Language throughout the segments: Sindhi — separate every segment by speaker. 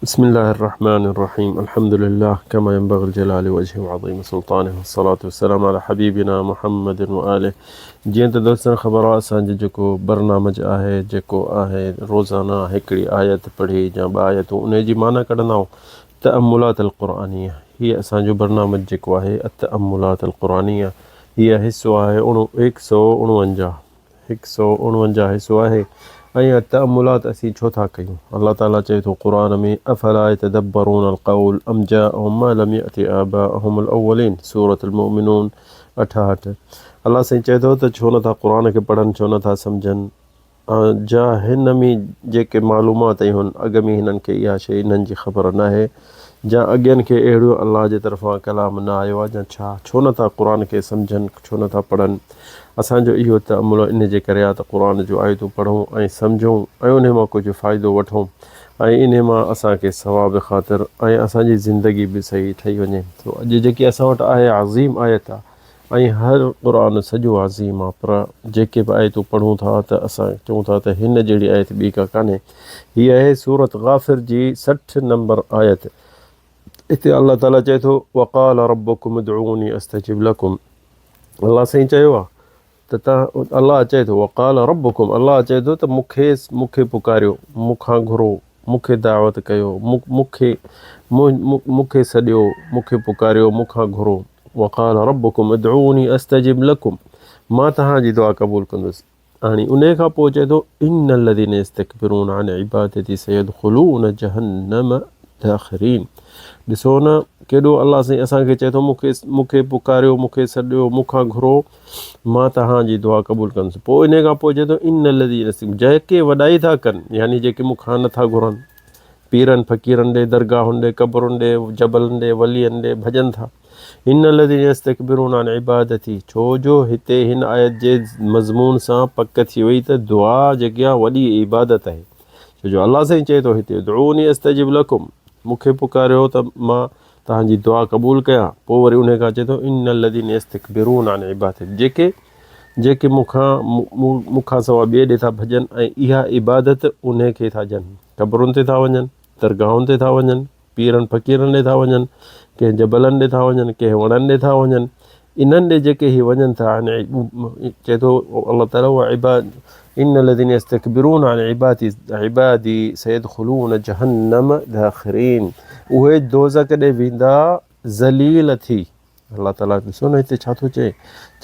Speaker 1: بسم الله الرحمن الرحيم الحمد لله كما ينبغي الجلال وجهه وعظيم سلطانه والصلاة والسلام على حبيبنا محمد وآله جيئن ته دوستن خبر آ اسان جو جيڪو برنامج آهي جيڪو آهي روزانه هڪڙي آيت پڙهي يا ٻه آيتون انهي جي معنيٰ ڪڍندا آهيون تأملات القرآنيه هي اسان جو برنامج جيڪو آهي التأملات القرآنيه هي حصو آهي هڪ سو اڻونجاهه هڪ سو اڻونجاهه حصو آهي ۽ اها تأملات اسين ڇو ٿا ڪيون؟ الله تعاليٰ چئي ٿو قرآن ۾ افلا يتدبرون القول ام جاءهم ما لم يأت آباءهم الاولين سورة المؤمنون 68 الله سائين چئي ٿو ته ڇو نٿا قرآن کي پڙهن ڇو نٿا سمجهن جا هن ۾ جيڪي معلومات آهن اڳ ۾ هنن کي اها شيء انهن جي خبر ناهي جا اڳين کي اهڙو الله جي طرفان ڪلام نه آيو آهي جا ڇا؟ ڇو نه ٿا قرآن کي سمجهن ڇو نه ٿا پڙهن؟ اسان جو اهو تأمل ان جي ڪري آهي ته قرآن جون آيتون پڙهون ۽ سمجهون ۽ انهي مان ڪجهه فائدو وٺون ۽ انهي مان اسان کي ثواب خاطر ۽ اسان جي زندگي به صحيح ٺهي وڃي. سو اڄ جيڪي اسان وٽ آهي عظيم آيت آهي ۽ هر قرآن سڄو عظيم آ پر جيڪي به آيتون پڙهون ٿا ته اسان چئون ٿا ته هن جهڙي آيت ٻي ڪا ڪانهي. هي آهي سورة غافر جي 60 نمبر آيت. هتي الله تعالي چئي ٿو وقال ربڪم ادعوني استجب لڪم الله سائين چيو آ ته تان الله چئي ٿو وقال ربڪم الله چئي ٿو ته مون کي مون کي پڪاريو مون کان گهرو مون کي دعوت ڪيو، مون کي مون کي سڏيو، مون کي پڪاريو، مون کان گهرو. وقال ربڪم ادعوني استجب لڪم مان توهان جي دعا قبول ڪندس. هاڻي انهيء کان پوء چئي ٿو ان الذين يستڪبرون عن عبادتي سيدخلون جهنم داخرين ڏسو نه ڪيڏو الله سائين اسان کي چئي ٿو مون کي مون کي پڪاريو مون کي سڏيو مون کان گهرو مان توهان جي دعا قبول ڪندس. پوء انهيء کان پوء چئي ٿو، ان الذين يستڪبرون جيڪي وڏائي ٿا ڪن، يعني جيڪي مون کان نه ٿا گهرن، پيرن فقيرن ڏي، درگاهن ڏي، قبرن ڏي، جبلن ڏي، ولين ڏي ڀڄن ٿا. ان الذين يستڪبرون عن عبادتي ڇو جو هتي هن آيت جي مضمون سان پڪ ٿي وئي ته دعا جيڪي آهي وڏي عبادت آهي. ڇو جو الله سائين چئي ٿو هتي ادعوني استجب لڪم مون کي پڪاريو ته مان توهان جي دعا قبول ڪيان، پوء وري انهي کان چئي ٿو، ان الذين يستڪبرون عن عبادتي جيڪي جيڪي مون کان مون کان سواء ٻئي ڏي ٿا ڀڄن ۽ اها عبادت انهي کي ٿا ڏين، قبرن تي ٿا وڃن، درگاهن تي ٿا وڃن، پيرن فقيرن ڏي ٿا وڃن، ڪنهن جبلن ڏي ٿا وڃن، ڪنهن وڻن ڏي ٿا وڃن، انهن ڏي جيڪي هي وڃن ٿا چئي ٿو الله تعالي وعباد ان الذين يستكبرون عن عبادي عبادي سيدخلون جهنم داخرين اهي دوزخ ڏي ويندا ذليل ٿي الله تعالي ڏسو نه هتي ڇا ٿو چئي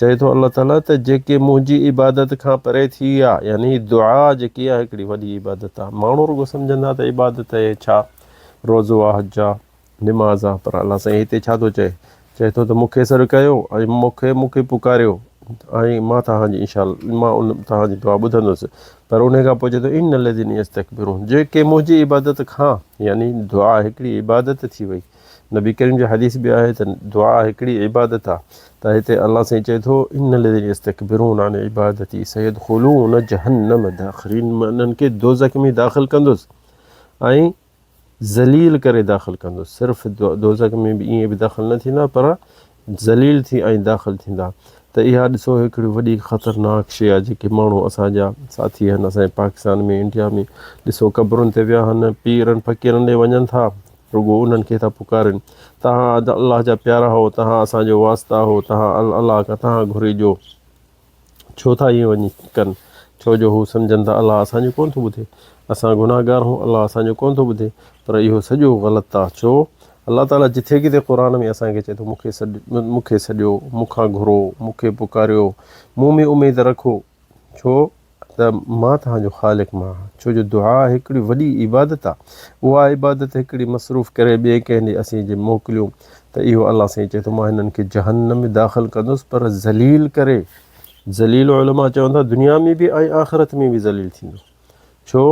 Speaker 1: چئي ٿو الله تعالي ته جيڪي منهنجي عبادت کان پري ٿي ويا يعني دعا جيڪي آهي هڪڙي وڏي عبادت آهي ماڻهو رڳو سمجهندا ته عبادت آهي ڇا روزو آهي حج آهي نماز آ پر الله سائين هتي ڇا ٿو چئي؟ چئي ٿو ته مون کي سڏ ڪيو ۽ مون کي مون کي پڪاريو ۽ مان توهان جي انشاء الله مان ان توهان جي دعا ٻڌندس پر ان کان پوء چئي ٿو ان الذين يستڪبرون جيڪي منهنجي عبادت کان يعني دعا هڪڙي عبادت ٿي وئي نبي ڪريم جي حديث به آهي ته دعا هڪڙي عبادت آ ته هتي الله سائين چئي ٿو ان الذين يستڪبرون عن عبادتي سيدخلون جهنم داخرين مان انهن کي دوزخ ۾ داخل ڪندس ۽ ذليل ڪري داخل ڪندو، صرف دوزخ ۾ به ائين به داخل نه ٿيندا پر ذليل ٿي ۽ داخل ٿيندا ته اها ڏسو هڪڙي وڏي خطرناڪ شيء آهي جيڪي ماڻهو اسان جا ساٿي آهن اسان جي پاڪستان ۾ انڊيا ۾ ڏسو قبرن تي ويا آهن پيرن فقيرن ڏي وڃن ٿا رڳو انهن کي ٿا پڪارين تهان الله جا پيارا هو تهان اسان جو واسطا هو تهان الله کان تهان گهري ڏيو ڇو ٿا ائين وڃي ڪن؟ ڇو جو هو سمجهن ٿا الله اسان جو ڪونه ٿو ٻڌي. اسان گنهگار هون الله اسان جو ڪونه ٿو ٻڌي. پر اهو سڄو غلط آ. ڇو؟ الله تعاليٰ جٿي ڪٿي قرآن ۾ اسان کي چئي ٿو مون کي سڏ، مون کي سڏيو، مون کان گهرو، مون کي پڪاريو، مون ۾ اميد رکو. ڇو ته مان توهان جو خالق مان آهيان. ڇو جو دعا هڪڙي وڏي عبادت آ. اها عبادت هڪڙي مصروف ڪري ٻئي ڪنهن ڏي اسين جي موڪليون ته اهو الله سائين چئي ٿو مان هنن کي جهنم ۾ داخل ڪندس پر ذليل ڪري ذليل علماء چون ٿا دنيا ۾ به ۽ آخرت ۾ به ذليل ٿيندو ڇو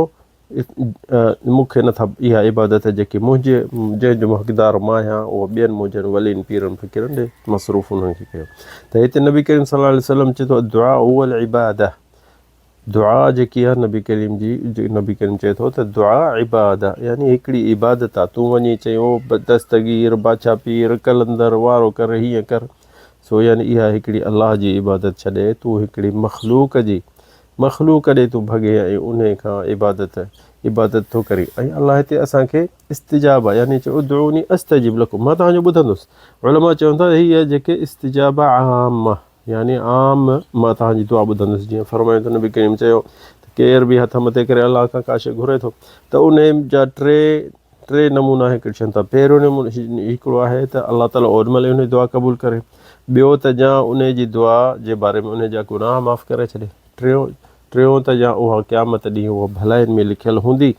Speaker 1: مون کي نٿا اها عبادت جيڪي منهنجي جنهن جو حقدار مان آهيان اهو ٻين منهنجن ولين پيرن فقيرن ڏي مصروف انهن کي ڪيو ته هتي نبي ڪريم صلي الله عليه وسلم چئي ٿو دعا هو العباده دعا جيڪي آهي نبي ڪريم جي نبي ڪريم چئي ٿو ته دعا عباده يعني هڪڙي عبادت آهي تون وڃي چئين او دستگير باڇا پير قلندر وارو ڪر هيئن ڪر سو يعني اها هڪڙي الله جي عبادت ڇڏي تون هڪڙي مخلوق جي مخلوق ڏي تون ڀڳي ۽ انهي کان عبادت عبادت ٿو ڪرين ۽ الله هتي اسان کي استجابه يعني چيو ادعوني استجب لڪم مان توهان جو ٻڌندس. علماء چون ٿا هي جيڪي استجابه عامه يعني عام مان توهان جي دعا ٻڌندس جيئن فرمايو ته نبي ڪريم چيو ته ڪير به هٿ مٿي ڪري الله کان ڪا شيء گهري ٿو ته ان جا ٽي ٽي نمونا هڪ ٿين ٿا پهريون نمونو هڪڙو آهي ته الله تعالي اوڏ مهل ان جي دعا قبول ڪري ٻيو ته جا ان جي دعا جي باري ۾ ان جا گناهه معاف ڪري ڇڏي ٽيون ٽيون ته جا اها قيامت ڏينهن اها ڀلائين ۾ لکيل هوندي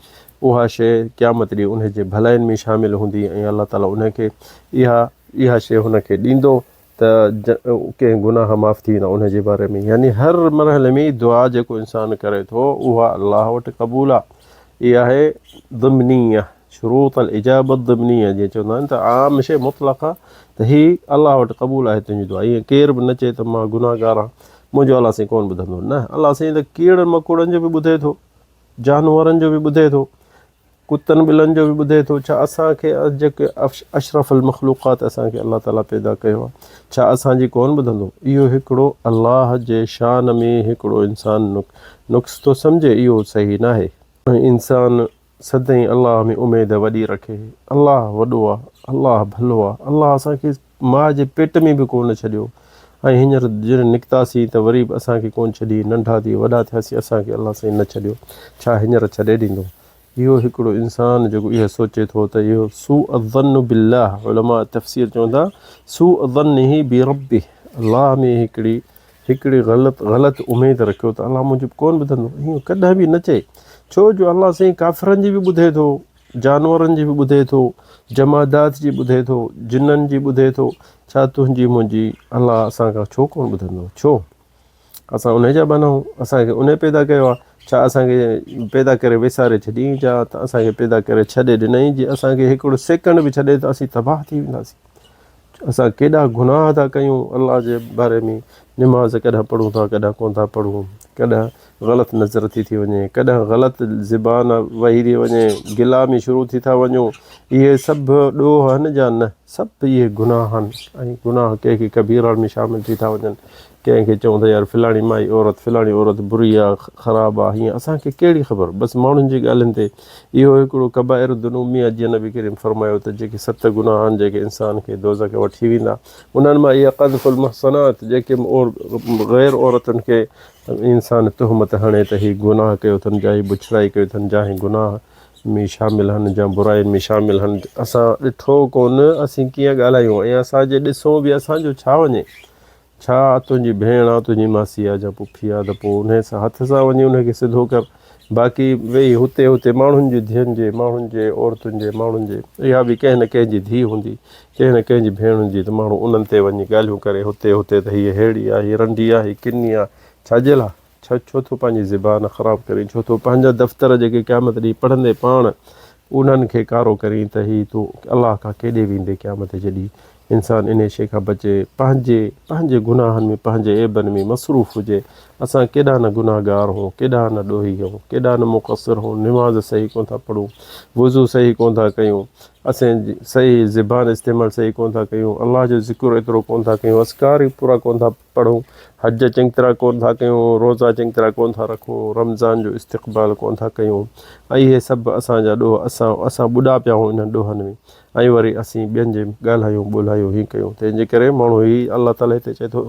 Speaker 1: اها شيء قيامت ڏينهن ان جي ڀلائين ۾ شامل هوندي ۽ الله تعالي ان کي اها اها شيء هن کي ڏيندو ته ڪنهن گناهه معاف ٿي ويندا ان جي باري ۾ يعني هر مرحلي ۾ دعا جيڪو انسان ڪري ٿو اها الله وٽ قبول آهي اها آهي ضمنيه شروط الاجابه الضمنيه جيئن چوندا آهن ته عام شيء مطلقه ته هي الله وٽ قبول آهي تنهنجي دعا ائين ڪير به نه چئي ته مان گناهگار آهيان منهنجو الله سائين ڪونه ٻڌندو نه الله سائين ته ڪيڙن مڪوڙن جو به ٻڌي ٿو جانورن جو به ٻڌي ٿو ڪتن ٻلن جو به ٻڌي ٿو، ڇا اسان کي جيڪي اشرف المخلوقات اسان کي الله تعالي پيدا ڪيو آهي ڇا اسان جي ڪونه ٻڌندو؟ اهو هڪڙو الله جي شان ۾ هڪڙو انسان نقص ٿو سمجهي اهو صحيح ناهي. ۽ انسان سدائين الله ۾ اميد وڏي رکي، الله وڏو آهي، الله ڀلو آهي، الله اسان کي ماء جي پيٽ ۾ به ڪونه ڇڏيو ۽ هينئر جڏهن نڪتاسين ته وري به اسان کي ڪونه ڇڏي، ننڍا ٿي وڏا ٿياسين اسان کي الله سائين نه ڇڏيو، ڇا هينئر ڇڏي ڏيندو؟ اهو هڪڙو انسان جيڪو اهو سوچي ٿو ته اهو سوء الظن بالله علماء تفسير چون ٿا سوء ظنه بربه الله ۾ هڪڙي هڪڙي غلط غلط اميد رکيو ته الله منهنجي ڪونه ٻڌندو ائين ڪڏهن به نه چئي ڇو جو الله سائين ڪافرن جي به ٻڌي ٿو جانورن جي به ٻڌي ٿو جمادات جي ٻڌي ٿو جنن جي ٻڌي ٿو ڇا تنهنجي منهنجي الله اسان کان ڇو ڪونه ٻڌندو ڇو اسان انهي جا ٻانها آهيون، اسان کي انهي پيدا ڪيو آهي، ڇا اسان کي پيدا ڪري وساري ڇڏيائين ڇا ته اسان کي پيدا ڪري ڇڏي ڏنائين، جي اسان کي هڪڙو سيڪنڊ به ڇڏي ته اسين تباهه ٿي وينداسين. اسان ڪيڏا گناهه ٿا ڪيون الله جي باري ۾ نماز ڪڏهن پڙهون ٿا ڪڏهن ڪونه ٿا پڙهون، ڪڏهن غلط نظر ٿي ٿي وڃي، ڪڏهن غلط زبان وهي ٿي وڃي، گلا ۾ شروع ٿي ٿا وڃون، اهي سڀ ڏوهه آهن جا نه؟ سڀ اهي گناهه آهن ۽ گناهه ڪنهن کي ڪبيرا ۾ شامل ٿي ٿا وڃن. ڪنهن کي چئون ته يار فلاڻي مائي عورت فلاڻي عورت بري آ خراب آ هيئن اسان کي ڪهڙي خبر بس ماڻهن جي ڳالهين تي اهو هڪڙو ڪبائر الذنوب ۾ آ جيئن نبي ڪريم فرمايو ته جيڪي ست گناهه آهن جيڪي انسان کي دوزخ وٺي ويندا انهن مان اها قذف المحصنات جيڪي غير عورتن کي انسان تهمت هڻي ته هي گناهه ڪيو اٿن جا هي بڇڙائي ڪيو اٿن جا هي گناهه ۾ شامل هن جا براين ۾ شامل هن اسان ڏٺو ڪونه اسين ڪيئن ڳالهايون ۽ اسان جي ڏسون به اسان جو ڇا وڃي ڇا تنهنجي ڀيڻ آ تنهنجي ماسي آ جا پڦي آ ته پوء انهي سان هٿ سان وڃي انهي کي سڌو ڪر باقي ويهي هتي هتي ماڻهن جي ڌين جي ماڻهن جي عورتن جي ماڻهن جي اها به ڪنهن نه ڪنهن جي ڌيء هوندي ڪنهن نه ڪنهن جي ڀيڻ هوندي ته ماڻهو انهن تي وڃي ڳالهيون ڪري هتي هتي ته هيء ههڙي آ هيء رنڊي آ هيء ڪني آ ڇا جي لاء ڇا ڇو ٿو پنهنجي زبان خراب ڪرين ڇو ٿو پنهنجا دفتر جيڪي قيامت ڏينهن پڙهندي پاڻ انهن کي ڪارو ڪرين ته هي تون الله کان ڪيڏي ويندي قيامت جي ڏينهن انسان انهي شيء کان بچي پنهنجي پنهنجي گناهن ۾ پنهنجي عيبن ۾ مصروف هجي اسان ڪيڏا نه گناهگار هون ڪيڏا نه ڏوهي هون ڪيڏا نه مقصر هون نماز صحيح ڪونه ٿا پڙهون وضو صحيح ڪونه ٿا ڪيون اسين صحيح زبان استعمال صحيح ڪونه ٿا ڪيون الله جو ذڪر ايترو ڪونه ٿا ڪيون اذڪار ئي پورا ڪونه ٿا پڙهون، حج چڱي طرح ڪونه ٿا ڪيون، روزا چڱي طرح ڪونه ٿا رکون، رمضان جو استقبال ڪونه ٿا ڪيون ۽ اهي سڀ اسان جا ڏوهه اسان اسان ٻڏا پيا آهيون انهن ڏوهن ۾ ۽ وري اسين ٻين جي ڳالهايون ٻولهايون هي ڪيون تنهن جي ڪري ماڻهو هي الله تعالي هتي چئي ٿو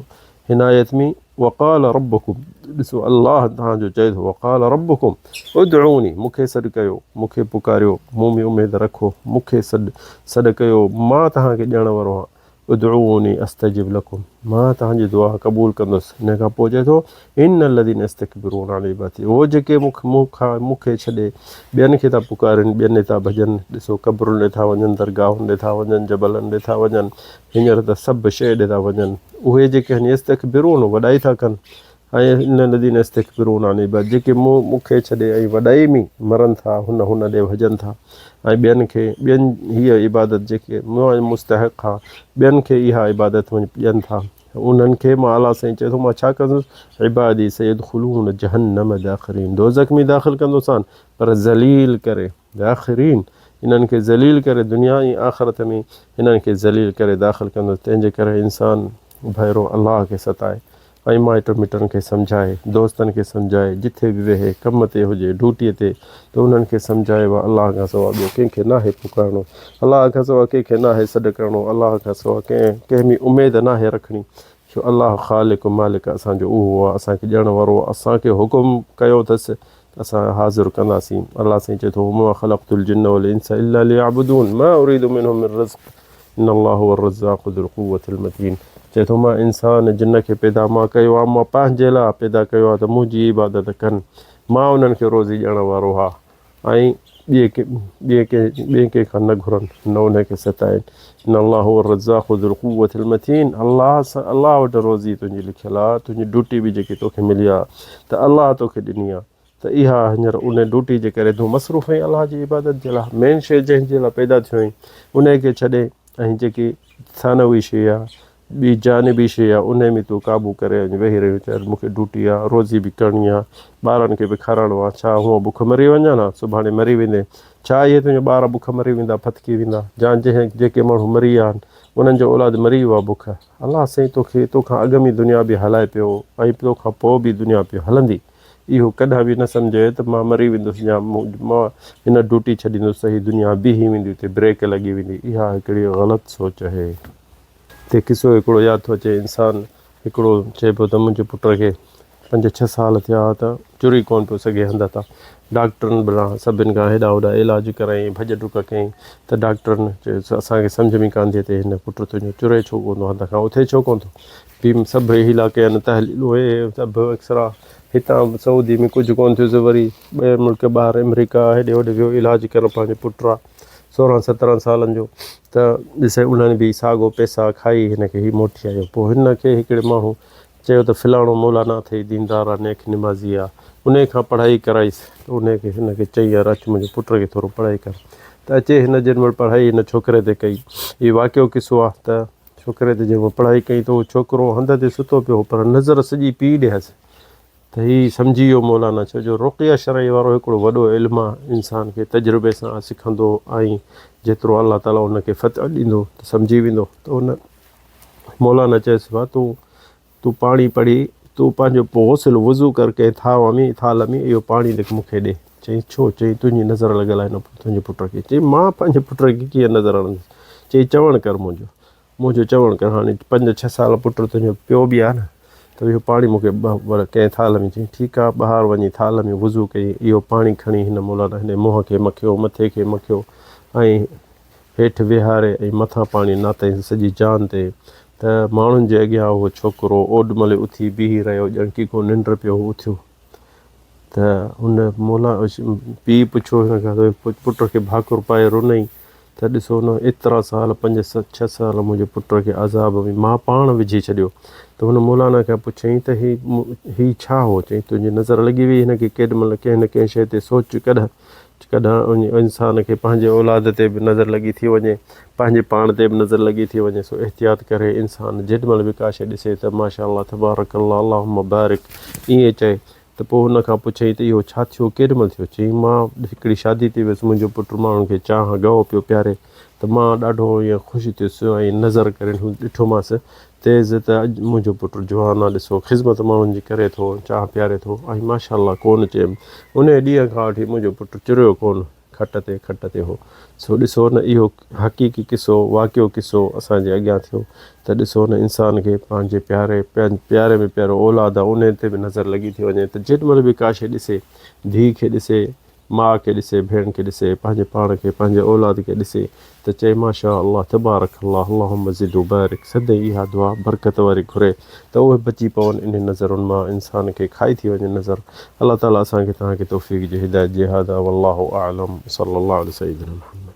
Speaker 1: هن آيت ۾ وقال ربڪم ڏسو الله توهان جو چئي ٿو وقال ربڪم ادعوني مون کي سڏ ڪيو مون کي پڪاريو مون ۾ اميد رکو مون کي سڏ سڏ ڪيو مان توهان کي ڏيڻ وارو آهيان ادعوني استجب لڪم مان توهان جي دعا قبول ڪندس. ان کان پوء چئي ٿو ان الذين يستڪبرون عن عبادتي اهو جيڪي مون کان مون کي ڇڏي ٻين کي ٿا پڪارين ٻين ڏي ٿا ڀڄن ڏسو قبرن ڏي ٿا وڃن درگاهن ڏي ٿا وڃن جبلن ڏي ٿا وڃن هينئر ته سڀ شيء ڏي ٿا وڃن اهي جيڪي آهن يستڪبرون وڏائي ٿا ڪن ۽ ان الذين يستڪبرون عن عبادتي جيڪي مون مون کي ڇڏي ۽ وڏائي ۾ مرن ٿا هن هن ڏي ڀڄن ٿا ۽ ٻين کي ٻين هيء عبادت جيڪي مون مستحق ها ٻين کي اها عبادت وڃي ڏين ٿا انهن کي مان الله سائين چئي ٿو مان ڇا ڪندس عبادي سيدخلون جهنم داخرين دوزخ ۾ داخل ڪندوسان پر ذليل ڪري داخرين انهن کي ذليل ڪري دنيا ۽ آخرت ۾ انهن کي ذليل ڪري داخل ڪندس تنهن جي ڪري انسان ڀائرو الله کي ستائي. ۽ مائٽ مٽن کي سمجهائي، دوستن کي سمجهائي، جٿي به ويهي، ڪم تي هجي، ڊوٽيء تي، ته انهن کي سمجهائي وا الله کان سوا ٻيو ڪنهن کي ناهي پڪارڻو، الله کان سوا ڪنهن کي ناهي سڏ ڪرڻو، الله کان سوا ڪنهن ڪنهن ۾ اميد ناهي رکڻي، ڇو الله خالق و مالڪ اسان جو اهو آ، اسان کي ڏيڻ وارو آ، اسان کي حڪم ڪيو اٿس ته اسان حاضر ڪنداسين. الله سائين چئي ٿو، وما خلقت الجن والانس الا ليعبدون ما اريد منهم من رزق ان الله هو الرزاق ذو القوة المتين چئي ٿو مان انسان جن کي پيدا مان ڪيو آ مان پنهنجي لاء پيدا ڪيو آ ته منهنجي عبادت ڪن مان انهن کي روزي ڏيڻ وارو آ ۽ ٻئي ٻئي ٻئي ڪنهن کان نه گهرن نه انهن کي ستائين ان الله هو الرزاق ذو القوة المتين الله سان الله وٽ روزي تنهنجي لکيل آ تنهنجي ڊوٽي به جيڪي توکي ملي آ ته الله توکي ڏني آ ته اها هينئر ان ڊوٽي جي ڪري تون مصروف آهين الله جي عبادت جي لاء مين شيء جنهن جي لاء پيدا ٿيو آهين انهي کي ڇڏي ۽ جيڪي ثانوي شيء آ ٻي جانبي شيء آ انهي ۾ تون قابو ڪري وڃي ويهي رهيو چئه مون کي ڊوٽي آ روزي به ڪرڻي آ ٻارن کي به کارائڻو آ ڇا هونء بک مري وڃان ها سڀاڻي مري ويندين ڇا اهي تنهنجا ٻار بک مري ويندا ڦٿڪي ويندا جان جنهن جيڪي ماڻهو مري ويا آهن انهن جو اولاد مري ويو آ بک الله سائين توکي توکان اڳ ۾ دنيا به هلائي پيو ۽ توکان پوء به دنيا پيو هلندي اهو ڪڏهن به نه سمجهه ته مان مري ويندس يا مان هن ڊيوٽي ڇڏيندس ته هي دنيا بيهي ويندي اتي بريڪ لڳي ويندي اها هڪڙي غلط سوچ آهي. تي قصو هڪڙو ياد ٿو اچي انسان هڪڙو چئي پيو ته منهنجي پٽ کي پنج ڇهه سال ٿيا ها ته چري ڪونه پيو سگهي هنڌ تان ڊاڪٽرن به سڀن کان هيڏا هوڏا علاج ڪرايائين ڀڄ ڊڪ ڪيائين ته ڊاڪٽرن چيس اسان کي سمجهه ۾ ڪانه ٿي اچي هن پٽ تنهنجو چري ڇو ڪونه ٿو هنڌ کان اٿي ڇو ڪونه ٿو به سڀ حيلا ڪيا آهن تحليلون هي سڀ ايڪسرا هتان سعودي ۾ ڪجهه ڪونه ٿيس وري ٻئي ملڪ ٻاهر آمريڪا هيڏي هوڏي ويو علاج ڪرڻ پنهنجي پٽ آ سورهن سترهن سالن جو ته ڏسي انهن به ساڳو پئسا کائي هن کي هي موٽي آيو پوء هن کي هڪڙي ماڻهو چيو ته فلاڻو مولانا اٿئي ديندار آ نيڪ نمازي آ انهي کان پڙهائي ڪرائيس ته انهي کي هن کي چئي يار اچ منهنجي پٽ کي ٿورو پڙهائي ڪر ته اچي هن جنهن مهل پڙهائي هن ڇوڪري تي ڪئي هي واقعو قصو آ ته ڇوڪري تي جنهن مهل پڙهائي ڪئي ته اهو ڇوڪرو هنڌ تي ستو پيو هو پر نظر سڄي پيء ڏي هيس ته هي سمجهي ويو مولانا ڇو جو رقيه شرعي وارو هڪڙو وڏو علم آ انسان کي تجربي سان سکندو ۽ جيترو الله تعالي ان کي فتح ڏيندو ته سمجهي ويندو ته ان مولانا چيس ڀا تون تون پاڻي پڙهي تون پنهنجو پوء غسل وضو ڪر ڪنهن ٿانو ۾ ٿالهه ۾ اهو پاڻي لک مون کي ڏي. چيائين ڇو؟ چيائين تنهنجي نظر لڳل آهي نه تنهنجي پٽ کي. چيائين مان پنهنجي پٽ کي ڪيئن نظر هڻندس؟ چيائين چوڻ ڪر منهنجو. منهنجو چوڻ ڪر. هاڻي پنج ڇهه سال پٽ تنهنجو پيو به آهي نه ته اهو پاڻي مون کي ڪنهن ٿالهه ۾. چيائين ٺيڪ آهي. ٻاهر وڃي ٿالهه ۾ وضو ڪيائين. اهو پاڻي کڻي هن مولانا هن منهن کي مکيو، مٿي کي مکيو ۽ هيٺ ويهاري ۽ مٿان پاڻي ناتائين سڄي جان تي ته ماڻهن جي اڳيان اهو ڇوڪرو اوڏمهل اٿي بيهي رهيو ڄڻ ڪي ڪو ننڊ پيو هو اٿيو ته هن مولا پيء پڇيو هن کان ته پٽ کي ڀاڪر پائي رنئي ته ڏسو نه ايترا سال پنج ڇهه سال منهنجي پٽ کي عذاب ۾ مان پاڻ وجهي ڇڏيو ته هن مولانا کان پڇيائين ته هي هي ڇا هو چيائين تنهنجي نظر لڳي وئي هن کي ڪيڏ مهل ڪنهن نه ڪنهن شيء تي سوچ ڪڏهن ڪڏهن انسان کي پنهنجي اولاد تي به نظر لڳي ٿي وڃي، پنهنجي پاڻ تي به نظر لڳي ٿي وڃي، سو احتياط ڪري انسان جيڏي مهل به ڪا شيء ڏسي ته ماشاء الله تبارڪ الله اللهم بارڪ ائين چئي ته پوء هن کان پڇيائين ته اهو ڇا ٿيو ڪيڏي مهل ٿيو؟ چيائين مان هڪڙي شادي تي ويس منهنجو پٽ ماڻهن کي چانهه گهوء پيو پياري ته مان ڏاڍو ائين خوش ٿيس ۽ نظر ڪري ڏٺومانس تيز ته اڄ منهنجو پٽ جوان آ ڏسو خذمت ماڻهن جي ڪري ٿو چانهه پياري ٿو ۽ ماشاء الله ڪونه چيم انهي ڏينهن کان وٺي منهنجو پٽ چريو ڪونه کٽ تي کٽ تي هو سو ڏسو نه اهو حقيقي قصو واقعو قصو اسان جي اڳيان ٿيو ته ڏسو نه انسان کي پنهنجي پياري پياري ۾ پيارو اولاد آ انهي تي به نظر لڳي ٿي وڃي ته جيڏي مهل به ڪا شي ڏسي ڌيء کي ڏسي ماء کي ڏسي، ڀيڻ کي ڏسي، پنهنجي پاڻ کي، پنهنجي اولاد کي ڏسي ته چئي ماشاء الله تبارڪ الله اللهم زد وبارڪ سدائين اها دعا برڪت واري گهري ته اهي بچي پون انهن نظرن مان انسان کي کائي ٿي وڃي نظر الله تعالي اسان کي توهان کي توفيق جي هدايت جي هذا والله اعلم صلي الله علي سيدنا محمد.